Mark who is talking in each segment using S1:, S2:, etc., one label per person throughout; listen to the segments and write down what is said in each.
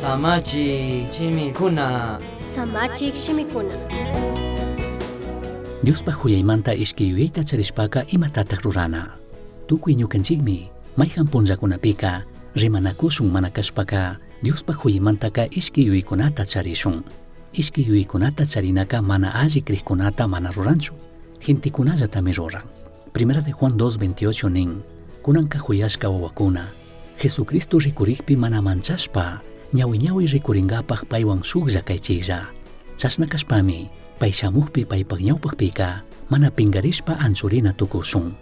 S1: Samachi shimikuna.
S2: Samachik shimikuna.
S3: Diospaj juyaimanta ishqui yuyaita charishpaca imatataj rurana? Tucui ñucanchijmi maijan punllacunapica rimanacushun mana cashpaca Diospaj juyaimantaca ishqui yuyaicunata charishun. Ishqui yuyaicunata charinaca mana alli crijcunata mana ruranchu, gentecunallatami ruran. Primera de Juan 2:28 nin, Cunanca juyashca huahuacuna, Jesucristo ricurijpi mana manchashpa, ñahui ñahui ricuringapaj paihuan shujlla caichijlla. Chashna cashpami, pai shamujpi paipaj ñaupajpica, mana pingarishpa anchurina tucushun.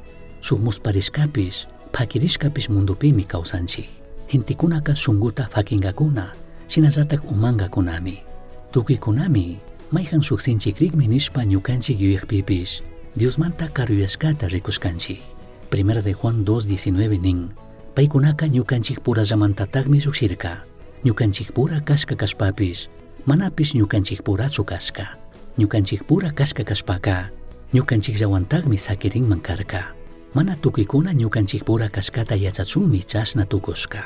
S3: Shuj musparishcapish, paquirishcapish mundopimi causanchij. Gentecunaca shunguta faquingacuna, shinallataj umangacunami. Tucuicunami, maijan shuj sinchi cricmi nishpa ñucanchij yuyajpipish, Diosmanta caruyashcata ricushcanchij. Primera de Juan 2:19 nin, Paicunaca ñucanchij purallamantatajmi llujshirca. Ñucanchij pura cashca cashpapish, manapish ñucanchij purachu cashca. Ñucanchij pura cashca cashpaca, ñucanchijllahuantajmi saquirinman carca. Mana tucuicuna ñucanchij pura cashcata yachachunmi chashna tucushca.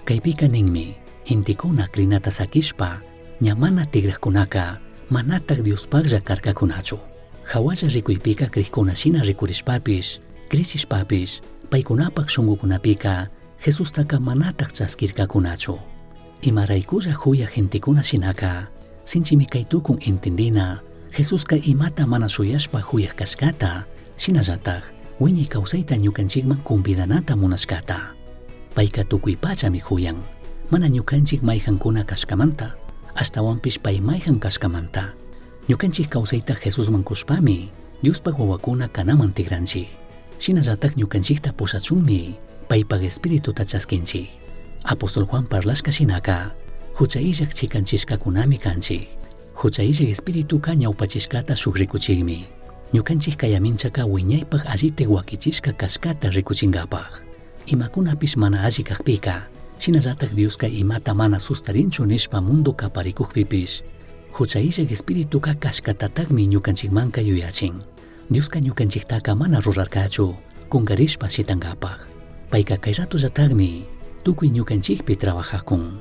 S3: Caipica ninmi, gentecuna crinata saquishpa, ña mana tigrajcunaca manataj Diospajlla carcacunachu. Jahualla ricuipica crijcuna shina ricurishpapish, crichishpapish, paicunapaj shungucunapica Jesustaca manataj chasquircacunachu. Imaraiculla juyaj gentecuna shinaca, sinchimi cai tucun entendina, Jesusca imata mana shuyashpa juyaj cashcata, shinallataj huiñai causaita ñucanchijman convidanata munashcata. Paica tucui pachami juyan, mana ñucanchij maijancuna cashcamanta, ashtahuanpish pai maijan cashcamanta. Ñucanchij causaita Jesusman cushpami, Diospaj huahuacuna canaman tigranchij. Shinallataj ñucanchijta pushachunmi paipaj espirituta chasquinchij. Apóstol Juan parlashca shinaca, jucha illaj chicanchishcacunami canchij. Jucha illaj espirituca ñaupachishcata shuj ricuchijmi. Ñucanchij cayaminchaca huiñaipaj allita huaquichishca cashcata ricuchingapaj. Imacunapish mana alli cajpica, shinallataj Diosca imata mana sustarinchu nishpa mundo caparicujpipish, jucha illaj espirituca cashcatatajmi ñucanchijmanca yuyachin. Diosca ñucanchijtaca mana rurarcachu cungarishpa shitangapaj. Paica cai ratollatajmi tucui ñucanchijpi trabajacun.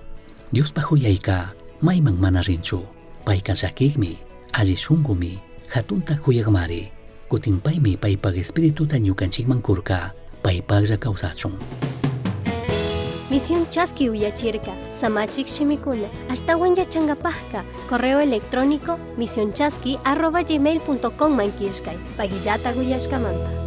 S3: Diospaj juyaica maiman mana rinchu. Paica llaquijmi, alli shungumi, jatunta juyajmari. Cutin paimi paipaj espirituta ñucanchijman curca, paipajlla causachun.
S2: Misión Chaski uyachirca, Samachik shimikuna, ashtawan yachangapajka, correo electrónico misionchaski@gmail.com man killkay, pagillata uyashkamanta.